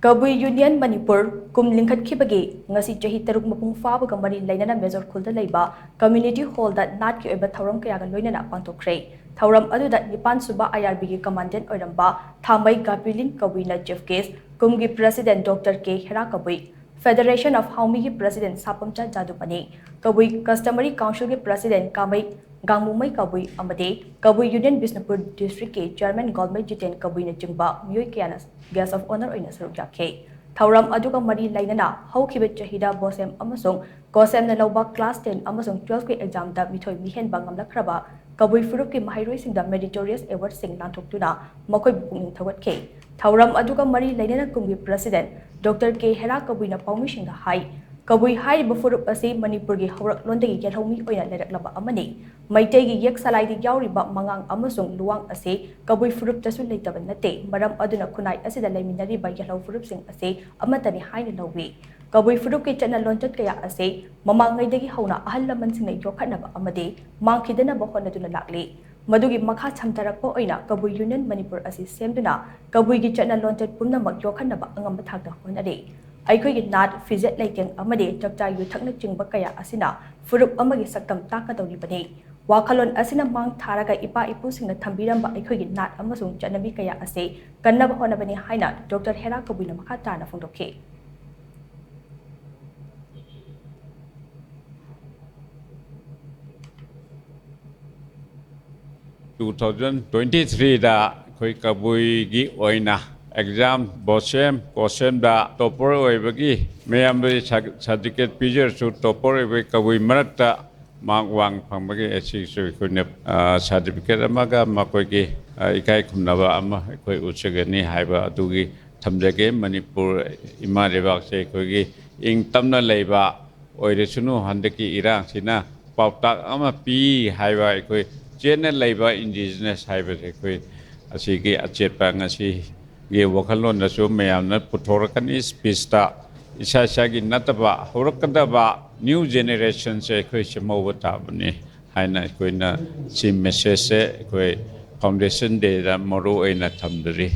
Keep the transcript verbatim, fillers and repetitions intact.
ꯀꯕꯨꯏ union Manipur ꯀꯨꯝ ꯂꯤꯡꯈꯠꯈꯤꯕꯒꯤ ꯉꯁꯤ ꯆꯍꯤ ꯇꯔꯨꯛ ꯃꯄꯨꯡ ꯐꯥꯕꯒ ꯃꯔꯤ ꯂꯩꯅꯅ ꯃꯦꯖꯣꯔ ꯈꯨꯜꯗ ꯂꯩꯕ ꯀꯝꯃ꯭ꯌꯨꯅꯤꯇꯤ ꯍꯣꯜꯗ ꯅꯥꯠꯀꯤ ꯑꯣꯏꯕ ꯊꯧꯔꯝ ꯀꯌꯥꯒ ꯂꯣꯏꯅꯅ ꯄꯥꯡꯊꯣꯛꯈ꯭ꯔꯦ꯫ ꯊꯧꯔꯝ ꯑꯗꯨꯗ ꯅꯤꯄꯥꯟ ꯁꯨꯕ ꯑꯥꯏ ꯑꯥꯔ ꯕꯤꯒꯤ ꯀꯃꯥꯟꯗꯦꯟ ꯑꯣꯏꯔꯝꯕ ꯊꯥꯡꯃꯩ ꯒꯥꯄꯤꯂꯤꯟ ꯀꯕꯨꯏꯅ ꯆꯤꯐ ꯒꯦꯁ, ꯀꯨꯝꯒꯤ president doctor K Hera Kabui, federation of ꯍꯥꯎꯃꯤꯒꯤ ꯄ꯭ꯔꯦꯁꯤꯗꯦꯟ ꯁꯥꯄꯝꯆꯥ ꯖꯥꯗꯨꯃꯅꯤ, ꯀꯕꯨꯏ ꯀꯁꯇꯃꯔꯤ ꯀꯥꯎꯟꯁꯤꯜꯒꯤ ꯄ꯭ꯔꯦꯁꯤꯗꯦꯟ ꯀꯥꯃꯩ ꯒꯥꯡꯃꯨꯃꯩ ꯀꯕꯨꯏ ꯑꯃꯗꯤ ꯀꯕꯨꯏ ꯌꯨꯅꯤꯌꯟ ꯕꯤꯁꯅꯨꯄꯨꯔ ꯗꯤꯁꯇ꯭ꯔꯤꯛꯀꯤ ꯆꯤꯌꯔꯃꯦꯟ ꯒꯣꯜꯃꯩ ꯖꯤꯇꯦꯟ ꯀꯕꯨꯏꯅꯆꯤꯡꯕ ꯃꯤꯑꯣꯏ ꯀꯌꯥꯅ ꯒꯦꯁ ꯑꯣꯐ ꯑꯣꯅꯔ ꯑꯣꯏꯅ ꯁꯔꯨꯛ ꯌꯥꯈꯤ꯫ ꯊꯧꯔꯝ ꯑꯗꯨꯒ ꯃꯔꯤ ꯂꯩꯅꯅ ꯍꯧꯈꯤꯕ ꯆꯍꯤꯗ ꯕꯣꯁꯦꯝ ꯑꯃꯁꯨꯡ ꯀꯣꯁꯦꯝꯅ ꯂꯧꯕ ꯀ꯭ꯂꯥꯁ ꯇꯦꯟ ꯑꯃꯁꯨꯡ ꯇꯨꯋꯦꯜꯐꯀꯤ ꯑꯦꯛꯖꯥꯝꯗ ꯃꯤꯊꯣꯏ ꯃꯤꯍꯦꯟꯕ ꯉꯝꯂꯛꯈ꯭ꯔꯕ ꯀꯕꯨꯏ ꯐꯨꯔꯨꯞꯀꯤ ꯃꯍꯩꯔꯣꯏꯁꯤꯡꯗ ꯃꯦꯔꯤꯇꯣꯔꯤꯌꯁ ꯑꯦꯋꯥꯔꯗꯁꯤꯡ ꯂꯥꯟꯊꯣꯛꯇꯨꯅ ꯃꯈꯣꯏꯕꯨ ꯄꯨꯛꯅꯤꯡ ꯊꯧꯒꯠꯈꯤ꯫ ꯊꯧꯔꯝ ꯑꯗꯨꯒ ꯃꯔꯤ ꯂꯩꯅꯅ ꯀꯨꯝꯒꯤ ꯄ꯭ꯔꯦꯁꯤꯗꯦꯟ ꯗꯣꯛꯇꯔ ꯀꯦ ꯍꯦꯔꯥ ꯀꯕꯨꯏꯅ ꯄꯥꯎꯃꯤꯁꯤꯡꯗ ꯍꯥꯏ, ꯀꯕꯨꯏ ꯍꯥꯏꯔꯤꯕ ꯐꯨꯔꯨꯞ ꯑꯁꯤ ꯃꯅꯤꯄꯨꯔꯒꯤ ꯍꯧꯔꯛꯂꯣꯟꯗꯒꯤ ꯌꯦꯜꯍꯧꯃꯤ ꯑꯣꯏꯅ ꯂꯩꯔꯛꯂꯕ ꯑꯃꯅꯤ꯫ ꯃꯩꯇꯩꯒꯤ ꯌꯦꯛ ꯁꯂꯥꯏꯗ ꯌꯥꯎꯔꯤꯕ ꯃꯉꯥꯡ ꯑꯃꯁꯨꯡ ꯂꯨꯋꯥꯡ ꯑꯁꯤ ꯀꯕꯨꯏ ꯐꯨꯔꯨꯞꯇꯁꯨ ꯂꯩꯇꯕ ꯅꯠꯇꯦ꯫ ꯃꯔꯝ ꯑꯗꯨꯅ ꯈꯨꯟꯅꯥꯏ ꯑꯁꯤꯗ ꯂꯩꯃꯤꯟꯅꯔꯤꯕ ꯌꯦꯜꯍꯧ ꯐꯨꯔꯨꯞꯁꯤꯡ ꯑꯁꯤ ꯑꯃꯠꯇꯅꯤ ꯍꯥꯏꯅ ꯂꯧꯏ꯫ ꯀꯕꯨꯏ ꯐꯨꯔꯨꯞꯀꯤ ꯆꯠꯅ ꯂꯣꯟꯆꯠ ꯀꯌꯥ ꯑꯁꯤ ꯃꯃꯥꯡꯉꯩꯗꯒꯤ ꯍꯧꯅ ꯑꯍꯜ ꯂꯃꯟꯁꯤꯡꯅ ꯌꯣꯛꯈꯠꯅꯕ ꯑꯃꯗꯤ ꯃꯥꯡꯈꯤꯗꯅꯕ ꯍꯣꯠꯅꯗꯨꯅ ꯂꯥꯛꯂꯤ꯫ ꯃꯗꯨꯒꯤ ꯃꯈꯥ ꯁꯝꯊꯔꯛꯄ ꯑꯣꯏꯅ ꯀꯕꯨꯏ ꯌꯨꯅꯤꯌꯟ ꯃꯅꯤꯄꯨꯔ ꯑꯁꯤ ꯁꯦꯝꯗꯨꯅ ꯀꯕꯨꯏꯒꯤ ꯆꯠꯅ ꯂꯣꯟꯆꯠ ꯄꯨꯝꯅꯃꯛ ꯌꯣꯛꯈꯠꯅꯕ ꯑꯉꯝꯕ ꯊꯥꯛꯇ ꯍꯣꯠꯅꯔꯤ꯫ ꯑꯩꯈꯣꯏꯒꯤ ꯅꯥꯠ, ꯐꯤꯖꯦꯠ ꯂꯩꯇꯦꯡ ꯑꯃꯗꯤ ꯆꯥꯛꯆꯥ ꯌꯨꯊꯛꯅꯆꯤꯡꯕ ꯀꯌꯥ ꯑꯁꯤꯅ ꯐꯨꯔꯨꯞ ꯑꯃꯒꯤ ꯁꯛꯇꯝ ꯇꯥꯛꯀꯗꯧꯔꯤꯕꯅꯤ꯫ ꯋꯥꯈꯜꯂꯣꯟ ꯑꯁꯤꯅ ꯃꯥꯡ ꯊꯥꯔꯒ ꯏꯄꯥ ꯏꯄꯨꯁꯤꯡꯅ ꯊꯝꯕꯤꯔꯝꯕ ꯑꯩꯈꯣꯏꯒꯤ ꯅꯥꯠ ꯑꯃꯁꯨꯡ ꯆꯠꯅꯕꯤ ꯀꯌꯥ ꯑꯁꯤ ꯀꯟꯅꯕ ꯍꯣꯠꯅꯕꯅꯤ ꯍꯥꯏꯅ ꯗꯣꯛꯇꯔ ꯍꯦꯔꯥ ꯀꯕꯨꯏꯅ ꯃꯈꯥ ꯇꯥꯅ ꯐꯣꯡꯗꯣꯛꯈꯤ꯫ ꯇꯨ ꯊꯥꯎꯖꯟ ꯇ꯭ꯋꯦꯟꯇꯤ ꯊ꯭ꯔꯤꯗ ꯑꯩꯈꯣꯏ ꯀꯕꯨꯏꯒꯤ ꯑꯣꯏꯅ ꯑꯦꯛꯖꯥꯝ ꯕꯣꯁꯦꯝ ꯀꯣꯁꯦꯝꯗ ꯇꯣꯄꯔ ꯑꯣꯏꯕꯒꯤ ꯃꯌꯥꯝꯗ ꯁꯥꯔꯇꯤꯐꯤꯀꯦꯠ ꯄꯤꯖꯔꯁꯨ, ꯇꯣꯄꯔ ꯑꯣꯏꯕꯒꯤ ꯀꯕꯨꯏ ꯃꯔꯛꯇ ꯃꯥꯔꯛ ꯋꯥꯡ ꯐꯪꯕꯒꯤ ꯑꯁꯤꯁꯨ ꯑꯩꯈꯣꯏꯅ ꯁꯥꯔꯇꯤꯐꯤꯀꯦꯠ ꯑꯃꯒ ꯃꯈꯣꯏꯒꯤ ꯏꯀꯥꯏ ꯈꯨꯝꯅꯕ ꯑꯃ ꯑꯩꯈꯣꯏ ꯎꯠꯆꯒꯅꯤ ꯍꯥꯏꯕ ꯑꯗꯨꯒꯤ ꯊꯝꯖꯒꯦ꯫ ꯃꯅꯤꯄꯨꯔ ꯏꯃꯥ ꯂꯩꯕꯥꯛꯁꯦ ꯑꯩꯈꯣꯏꯒꯤ ꯏꯪ ꯇꯞꯅ ꯂꯩꯕ ꯑꯣꯏꯔꯁꯅꯨ, ꯍꯟꯗꯛꯀꯤ ꯏꯔꯥꯡꯁꯤꯅ ꯄꯥꯎꯇꯥꯛ ꯑꯃ ꯄꯤ ꯍꯥꯏꯕ, ꯑꯩꯈꯣꯏ ꯆꯦꯠꯅ ꯂꯩꯕ ꯏꯟꯗꯤꯖꯤꯅꯁ ꯍꯥꯏꯕꯁꯦ ꯑꯩꯈꯣꯏ ꯑꯁꯤꯒꯤ ꯑꯆꯦꯠꯄ ꯉꯁꯤꯒꯤ ꯋꯥꯈꯜꯂꯣꯟꯗꯁꯨ ꯃꯌꯥꯝꯅ ꯄꯨꯊꯣꯔꯛꯀꯅꯤ꯫ ꯁ꯭ꯄꯤꯁꯇ ꯏꯁꯥ ꯏꯁꯥꯒꯤ ꯅꯠꯇꯕ ꯍꯧꯔꯛꯀꯗꯕ ꯅ꯭ꯌꯨ ꯖꯦꯅꯦꯔꯦꯁꯟꯁꯦ ꯑꯩꯈꯣꯏ ꯁꯦꯝꯍꯧꯕ ꯇꯥꯕꯅꯤ ꯍꯥꯏꯅ ꯑꯩꯈꯣꯏꯅ ꯁꯤ ꯃꯦꯁꯦꯖꯁꯦ ꯑꯩꯈꯣꯏ ꯐꯥꯎꯟꯗꯦꯁꯟ ꯗꯦꯗ ꯃꯔꯨ ꯑꯣꯏꯅ ꯊꯝꯖꯔꯤ꯫